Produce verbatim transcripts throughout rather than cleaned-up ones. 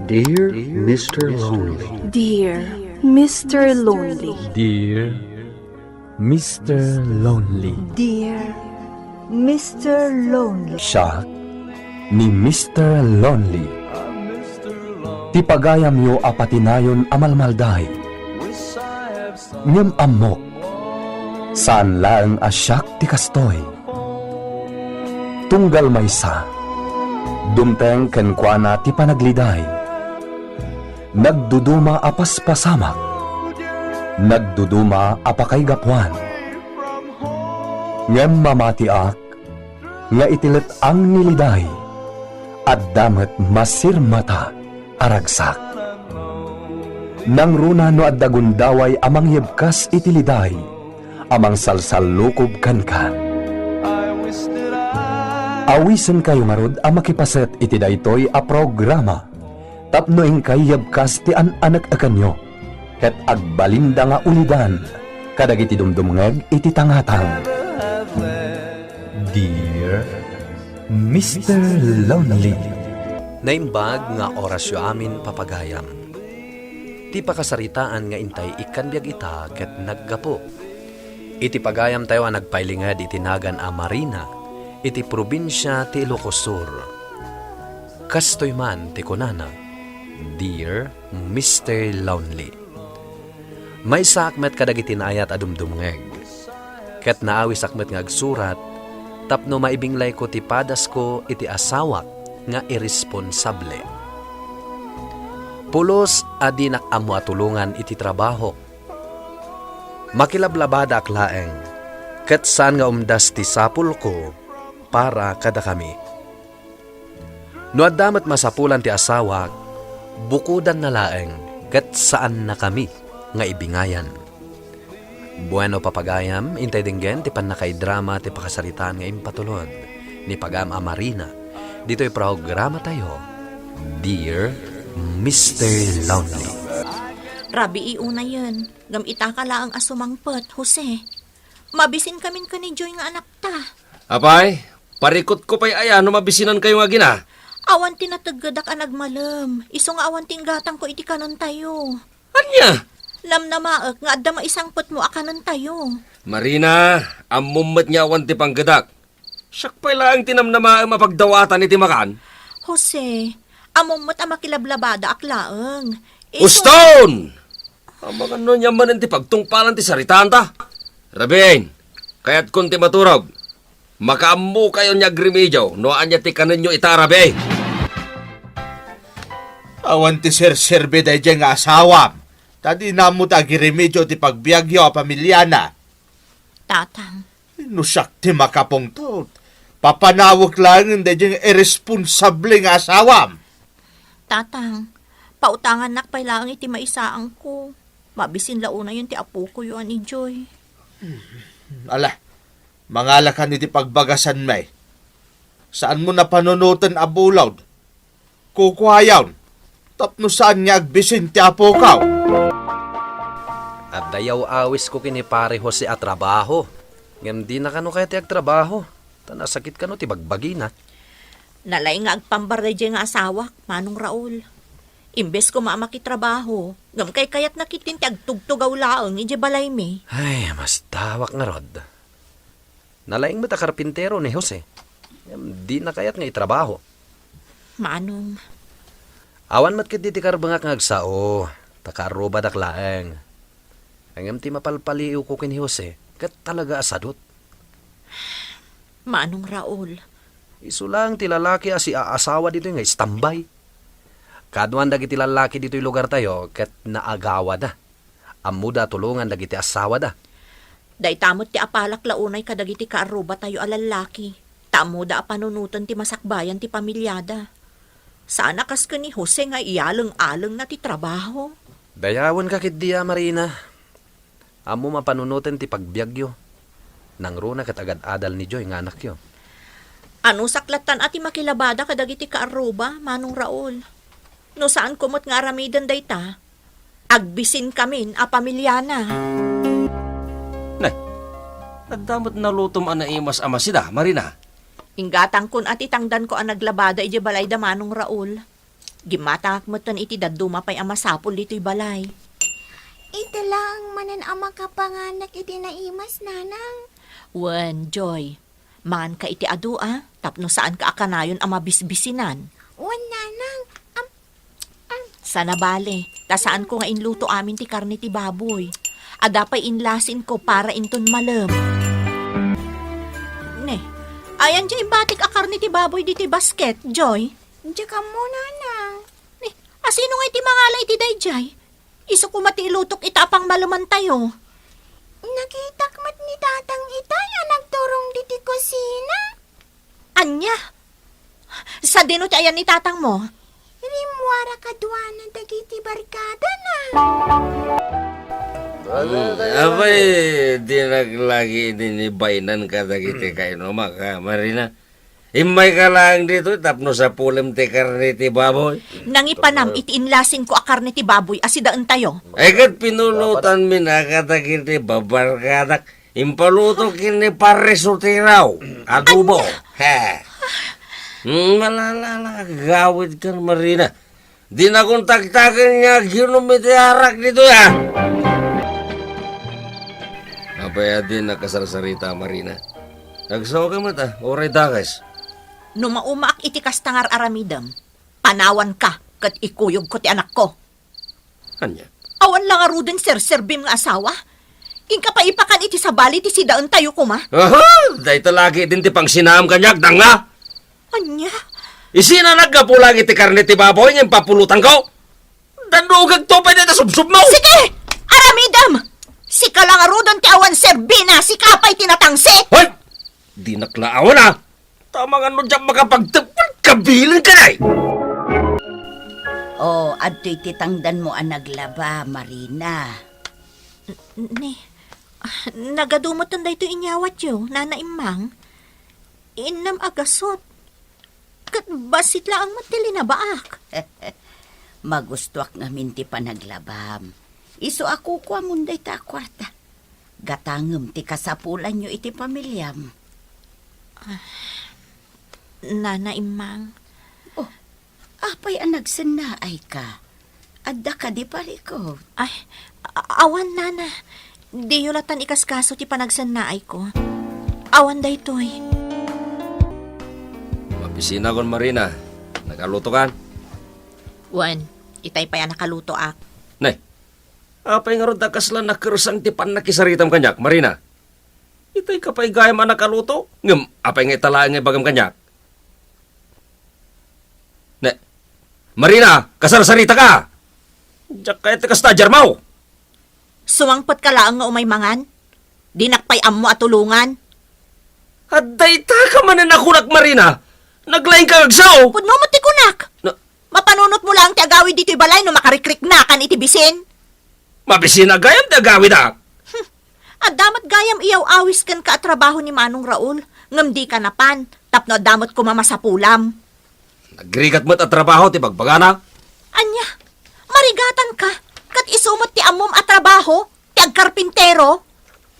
Dear Mister Lonely. Dear Mister Lonely. Dear Mister Lonely. Dear Mister Lonely. Siak ni Mister Lonely. Ti pagayamyo a patinayon a malmalday. Ngem ammok, saan laeng a siak ti kastoy. Tunggal maysa, dumteng kenkuana ti panagliday. Nagduduma a paspasamak, nagduduma a pakaigapuan. Ngem mamatiak nga iti let-ang ni liday, adda met masirmata a ragsak. Nangruna no adda gundaway a mangyebkas iti liday a mangsalsallukob kenka. Awisenkayo ngarud a makipaset iti daytoy a programa tapno inkay yebkas ti an-anek-ekenyo ket agbalinda nga ulidan kadagiti dumdumngeg iti tangatang. Dear Mister Lonely. Naimbag nga orasyo amin, papagayam. Ti pakasaritaan nga intay ikkan biag ita ket naggapu iti pagayamtayo a nagpailinged iti nagan a Marina iti probinsia ti Ilocos Sur. Kastoy man ti kunana, "Dear Mister Lonely." Maysaak met kadagiti naayat a dumdumngeg, ket naawisak met nga agsurat tapno maibinglayko ti padasko iti asawak nga irresponsable. Pulos a dinak ammo a tulongan iti trabahok. Makilablabadaak laeng, ket saan nga umdas ti sapulko para kadakami. No adda met masapulan ti asawak, bukodanna laeng ket saannakami nga ibingayan. Bueno, papagayam, intay denggen ti pannakaidrama ti pakasaritaan nga impatulod ni pagayam a Marina ditoy programatayo, Dear Mister Lonely. Rabii unayen, ngem itaka laeng a sumangpet, Jose. Mabisinkamin ken ni Joy nga anakta. Apay, parikutko pay aya no mabisinankayo nga agina? Awan ti nateggedak a nagmalem, isu nga awan ti inggatangko iti kanentayo. Ania? Namnamaek nga adda maisangpetmo a kanentayo. Marina, ammom met nga awan ti panggedak. Siak pay laeng ti namnamaem a pagdawatan iti makan. Jose, ammom met a makilablabadaak laeng. Isu- Uston! Amangan no ania manen ti pagtungpalan ti saritanta. Rabin, kayatkon ti maturog. Makaammokayon nga agremedio no ania ti kanenyo ita, rabii. Awan ti serserbi daydiay nga asawam, ta dina ammo ti agiremedio ti pagbiagyo a pamiliana. Tatang. No siak ti makapungtot, papanawek laengen daydiay nga irresponsable nga asawam. Tatang, pautangannak pay laeng iti maisaangko. Mabisin la unayen ti apokoyo a ni Joy. Ala, mangalakan iti pagbagasanmi. Saanmo a panunoten a bulod. Kukuayon, tapno saan nga agbisin ti apokaw. Adda yaw-awisko ken ni Pare Jose a trabaho, ngem dina kano kayat ti agtrabaho, ta nasakit kano ti bagbagina. Nalaing nga agpambar daydiay nga asawak, Manong Raul. Imbes koma a makitrabaho, ngem kaykayatna ketdin ti agtugtugaw laeng idiay balaymi. Ay, masdawak ngarud. Nalaing met a karpintero ni Jose. Ngem dina kayat nga itrabaho. Manong. Awan met ketdi ti karbengak nga agsao, ta kaarrubadak laeng. Ngem ti mapalpaliiwko ken ni Jose, ket talaga a sadut. Manong Raul. Isu laeng ti lalaki a siaasawa ditoy nga istambay. Kaduan dagiti lalaki ditoy lugartayo ket naagawada. Ammoda a tulongan dagiti asawada. Dayta met ti apalak la unay kadagiti kaarrubatayo a lallaki, ta ammoda a panunoten ti masakbayan ti pamiliada. Saan a kas ken ni Jose nga iyaleng-alengna ti trabaho. Dayawenka ketdi a, Marina. Ammom a panunoten ti pagbiagyo. Nangruna ket agad-adal ni Joy nga anakyo. Anusak lattan a ti makilabada kadagiti kaarruba, Manong Raul. No saanko met nga aramiden dayta, agbisinkamin a pamiliana. Ne, adda met nalutom a naimas a masida, Marina? Inggatangkon a ti tangdanko a naglabada idiay balayda, Manong Raul. Gimmatangak metten iti dadduma pay a masapul ditoy balay. Ita laeng manen a makapanganak iti naimas, Nanang. Wen, Joy, manganka iti adu, a, tapno saanka a kanayon a mabisbisinan. Wen, Nanang. Am, am. Sana bale, ta saanko nga inluto amin ti karne ti baboy. Adda pay inlasinko para inton malem. Ne, ayan diay imbatik a karne ti baboy ditoy basket, Joy? Diak ammo, Nanang. Ne, asino nga iti mangala iti daydiay? Isu koma ti ilutok ita a pangmalemantayo. Nakitak met ni Tatang itay a nagturong ditoy kusina. Ania? Sadino ti ayan ni tatangmo? Rimmuar a kaduana dagiti barkadana. Hmm, apay, dinak lagi idi ni bainan kadagiti kainumak, a, Marina? Immayka laeng ditoy tapno sapulem ti karne ti baboy. Nangipanam iti inlasinko a karne ti baboy a sidaentayo. Ay, ket pinulotanmi na kadagiti babarkadak. Impaluto ken ni Pare Sotiraw. Adobo. He. Hmm, malala, gawidkan, Marina. Dinakon taktaken nga aginom iti arak ditoy, a. Apay a dinak kasarsarita, Marina? Agsaoka met, a, uray dakes. No maumaak iti kasta nga ar-aramidem, panawanka ket ikuyogko ti anakko. Ania? Awan la ngaruden serserbim nga asawa? Inka pay ipakan iti sabali ti sidaentayo koma? Aha! Dayta lagi din ti pangsinaam kaniak, danga! Ania? Isinanak gapu lang iti karne ti baboy nga impapulotanko. Dandugagto pay dayta subsubmo! Sige! Aramidem! Sika la ngaruden ti awan serbina, sika pay ti natangsit! Hoy! Dinak la awan, a! Tama nga no diak makapagtebpet, kabilenka, nay! O, adtoy ti tangdanmo a naglaba, Marina. N-, ni, ah, nagadu metten daytoy inyawatyo, Nana Immang. Innem a gasut. Ket bassit laeng met ti linabaak. Magustoak ngamin ti panaglabam. Isu a kukuamon dayta a kuarta. Gatangem ti kasapulanyo iti pamiliam. Ah, Nana Immang. Oh, apay a nagsennaayka? Adda kadi parikut? Ay, a-, awan, Nana. Diyo latan ikaskaso ti panagsennaayko. Awan daytoy. Mabisinakon, Marina. Nakalutokan? Wen, itay pay a nakalutoak. Nay, apay ngarud a kasla nakersang ti pannakisaritam kaniak, Marina? Itayka pay gayam a nakaluto, ngem apay nga ita laeng nga ibagam kaniak? Ne, Marina, kasarsaritaka! Diak kayat ti kasta, Germao! Sumangpetka laeng nga umay mangan? Dinak pay ammo a tulongan. Adda itaka manen a kunak, Marina! Naglaingka nga agsao! Pudno met ti kunak! Na- Mapanunotmo laeng ti agawid ditoy balay no makarikriknakan iti bisin. Mabisin a gayam ti agawidak. Hmm. Adda met gayam iyaw-awis kenka a trabaho ni Manong Raul, ngem dika napan, tapno adda met koma masapulam. Nagrigat met a trabaho ti bagbagana. Ania, marigatanka, ket isu met ti ammom a trabaho, ti agkarpintero?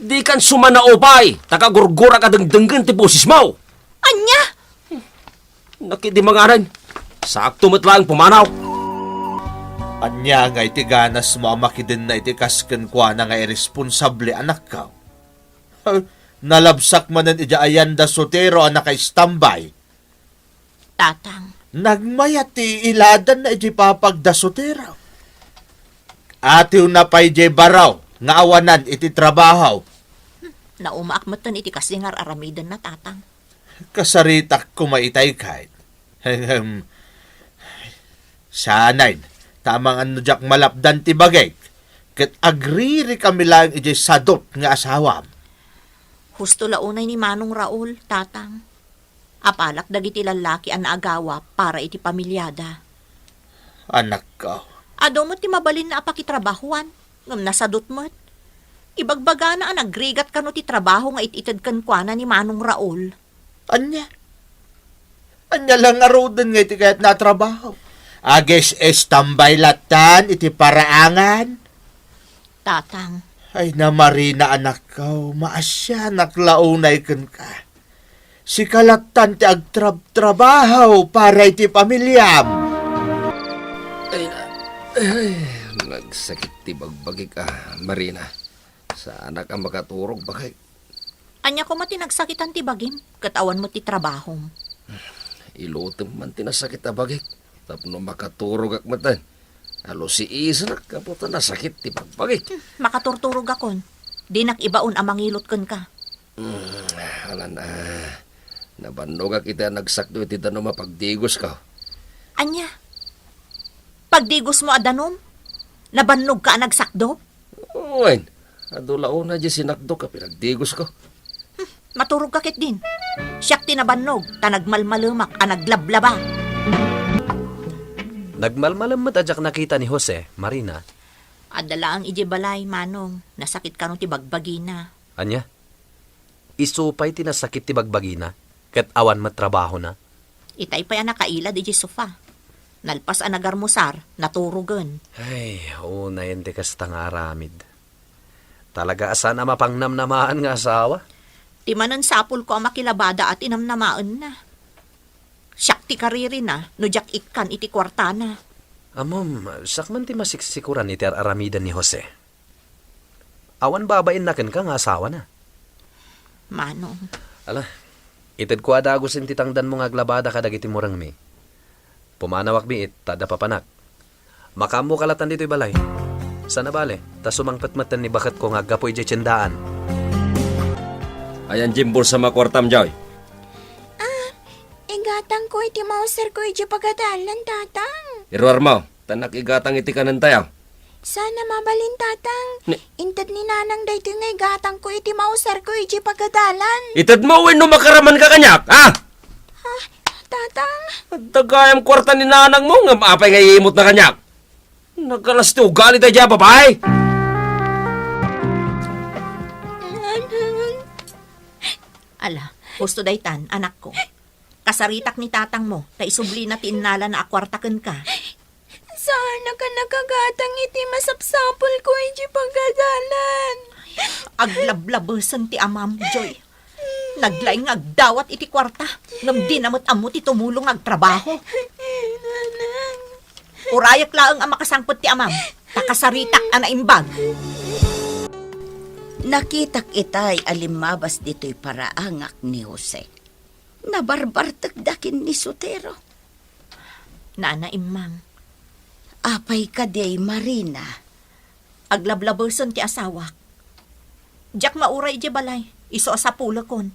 Dikan sumanaupay, ta kagurgurak a dengdenggen ti bosismo. Ania? Nakidi mangaran. Sakto met laeng pumanaw. Ania nga iti ganasmo a makidenna iti kas kenkuana nga iresponsable, anakko? Nalabsak manen idiay ayan da sotero a nakaistambay. Tatang. Nagmayat ti iladanna iti papag da sotero. Atiwna pay diay baro nga awanan iti trabaho. Naumaak metten iti kasdi nga ar-aramidenna, Tatang. Kasaritak koma itay, Kate. Ngem, saanen, ta amangan no diak malapdan ti bagik, ket agririkami laeng idiay sadut nga asawam. Husto la unay ni Manong Raul, Tatang. Apalak dagiti lallaki a naagawa para iti pamiliada. Anakko. Adu met ti mabalinna a pakitrabahuan, ngem nasadut met. Ibagbagana a nagrigat kano ti trabaho nga it-ited kenkuana ni Manong Raul. Ania? Ania la ngaruden nga iti kayatna a trabaho? Agis-istambay latan iti paraangan? Tatang. Ay, na Marina, anakko, maasianak la unay kenka. Sika latan ti agtrabtrabaho para iti pamiliam. Ay, nagsakit ti bagbagik, ah, Marina. Saanak a makaturog, baket. Ania koma ti nagsakitan ti bagim, ket awan met ti trabahom? Ilutem man ti nasakit a bagik, tapno makaturogak metten. Alusiisenak gapu ta nasakit ti bagbagik. Hmm, makaturturogakon. Dinak ibaon a mangilot kenka. Hmm, alan, ah, nabannogak iti a nagsakdo iti danum a pagdigosko. Ania? Pagdigosmo a danum? Nabannogka a nagsakdo? Wen, adu la unay di sinakdok a pinagdigosko. Hmm, maturogka ketdin. Siak ti nabannog, ta nagmalmalemak a naglablaba. Nagmalmalem met a diak nakita ni Jose, Marina. Adda laeng idiay balay, Manong. Nasakit kano ti bagbagina. Ania? Isu pay ti nasakit ti bagbagina, ket awan met trabahona? Itay pay a nakailad idiay sofa. Nalpas a nagarmusar, naturogen. Ay, unayen ti kasta nga aramid. Talaga a saan a mapangnamnamaan nga asawa. Ti manen sapulko a makilabada a tinamnamaenna. Siak ti karirina no diak ikkan iti kuartana. Ammom, siak man ti masiksikuran iti ar-aramiden ni Jose. Awan babainna kenka nga asawana. Manong. Ala, itedko a dagusen ti tangdanmo nga aglabada kadagiti murengmi. Pumanawakmi it ta adda papanak. Makaammoka latan ditoy balay. Sana bale, ta sumangpet metten ni baketko nga aggapu idiay tiendaan. Ayan, Jim, bulsa makuartam, Joy. Ah, igatangko iti mauserko idiay pagadalan, Tatang. Iruarmo, ta nakigatang iti kanentayo. Sana mabalin, Tatang. Ni- Inted ni Nanang daytoy nga igatangko iti mauserko idiay pagadalan. Itedmo wenno makaramanka kaniak, ha? Ah, Tatang. Adda gayam kuarta ni Nanangmo, ngem apay nga iimutna kaniak? Nagalas ti ugali daydiay a babai. Nanang. Ala, husto daytan, anakko. Kasaritak ni tatangmo, ta isublina ti innalana a kuarta kenka. Saanak a nakagatang iti masapsapulko idiay pagadalan. Aglablabesen ti amam, Joy. Naglaing nga agdawat iti kuarta, ngem dina met ammo ti tumulong nga agtrabaho. Nanang. Urayek laeng a makasangpet ti amam, ta kasaritak a naimbag. Nakitak itay a limmabas ditoy paraangak ni Jose. Nabarbartekda ken ni Sotero. Nana, Immang. Apay kadi, Marina? Aglablabesen ti asawak. Diak mauray idiay balay, isu a sapulekon.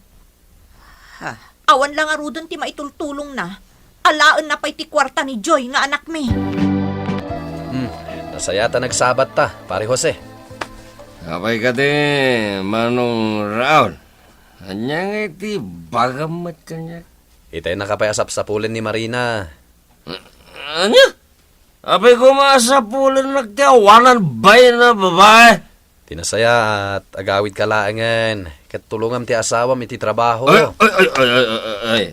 Ha? Awan la ngaruden ti maitultulongna, alaenna pay ti kuarta ni Joy nga anakmi. Hmm, nasaya ta nagsabatta, Pare Jose. Apay kadi, Manong Raul? Ania ngay ti bagam met kaniak? Itay naka pay a sapsapulen ni Marina. Ania? Apay koma a sapulennak ti awanan bain a babai? Ti nasayaat, agawidka laengen, ket tulongam ti asawam iti trabaho. Ay, ay, ay, ay, ay, ay, ay.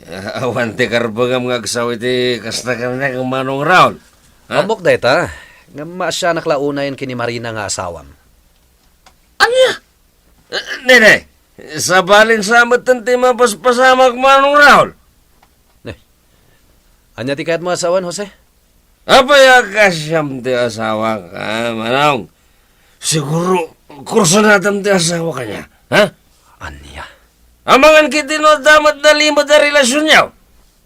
Awan ti karbengam nga agsaw iti kasta kaniak, Manong Raul. Ha? Ammok dayta, ngem maasianak la unayen ken ni Marina nga asawam. Ania? Eh, nene, sabalin sa metten ti mapaspasamak, Manong Raul. Ne. Ania ti kayatmo a sawen, Jose? Apay a kasiam ti asawak, a, Manong? Siguro, kursonatam ti asawa kaniak, ha? Ania? Amangan ketdi no adda met nalimed a relasionyo.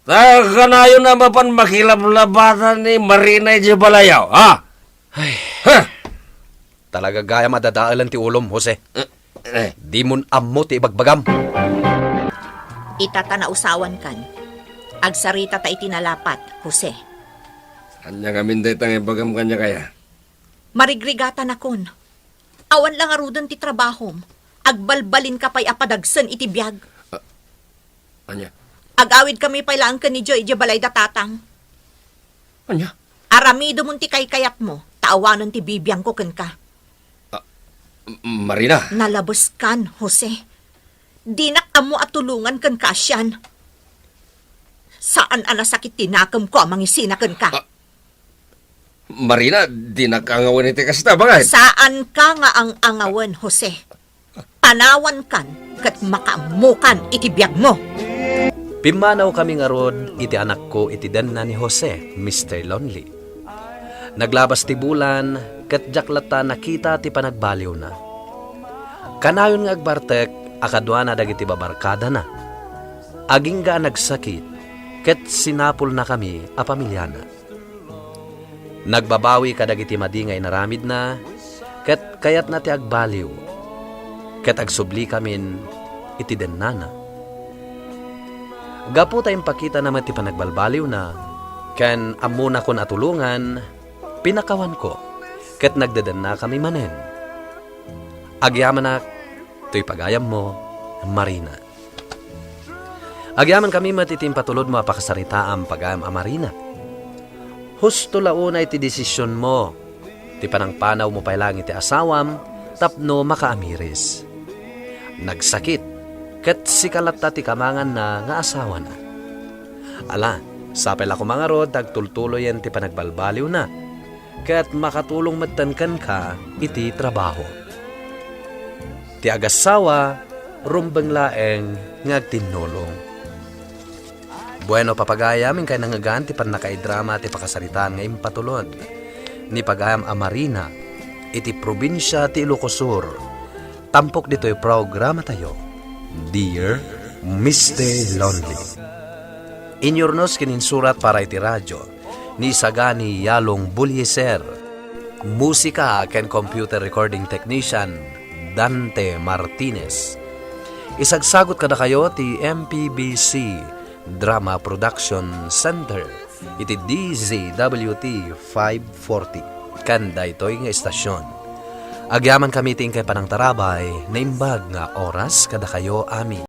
Ta kanayon a mapan makilablabatan ni Marina idiay balayo, ha? Ay. Ha? Talaga gayam a dadaelen ti ulom, Jose. Eh, eh. Dimon ammo ti ibagbagam. Ita ta nausawankan. Agsarita ta iti nalapat, Jose. Ania ngamin dayta nga ibagam kaniak aya? Marigrigatanakon. Awan la ngaruden ti trabahom. Agbalbalinka pay a padagsen iti biag. Ah, ania? Agawidkami pay laeng ken ni Joy idiay balay da tatang. Ania? Aramidemon ti kaykayatmo, ta awanen ti bibiangko kenka. Ah, M-, Marina. Nalabeskan, Jose. Dinak ammo a tulongan kenka a sian. Saan a nasakit ti nakemko a mangisina kenka. Ah, Marina, dinak angawen iti kasta, baket. Saanka nga ang-angawen, Jose. Panawankan ket makaammokan iti biagmo. Pimmanawkami ngarud iti anakko iti denna ni Jose, Mister Lonely. Naglabas ti bulan, ket diak latta nakita ti panagbaliwna. Kanayon nga agbartek a kaduana dagiti babarkadana. Agingga a nagsakit, ket sinapulnakami a pamiliana. Nagbabawi kadagiti madi nga inaramidna, ket kayatna ti agbaliw, ket agsubli kamin iti dennana. Gapu ta impakitana met ti panagbalbaliwna, ken ammonakon a tulongan, pinakawanko, ket nagdedennakami manen. Agyamanak, toy pagayammo, Marina. Agyamankami met iti impatulodmo a pakasaritaam, pagayam a Marina. Husto la unay ti desisionmo, ti panangpanawmo pay laeng iti asawam tapno makaamiris. Nagsakit, ket sika latta ti kamanganna nga asawana. Ala, sapay la koma ngarud ta agtultuloyen ti panagbalbaliwna, ket makatulong metten kenka iti trabaho. Ti agassawa, rumbeng laeng nga agtinnulong. Bueno, papagayam, inkay nangngegan ti pannakaidrama ti pakasaritaan nga impatulod ni pagayam a Marina iti probinsia ti Ilocos Sur. Tampok ditoy programatayo, Dear Mister Lonely. Inyurnos ken insurat para iti radyo ni Sagani Yalong Bulyeser. Musika ken computer recording technician, Dante Martinez. Isagsagut kadakayo ti M P B C Drama Production Center iti D Z W T five forty. Ken daytoy nga istasyon, agyamankami ti inkay panangtarabay, naimbag nga oras kadakayo amin.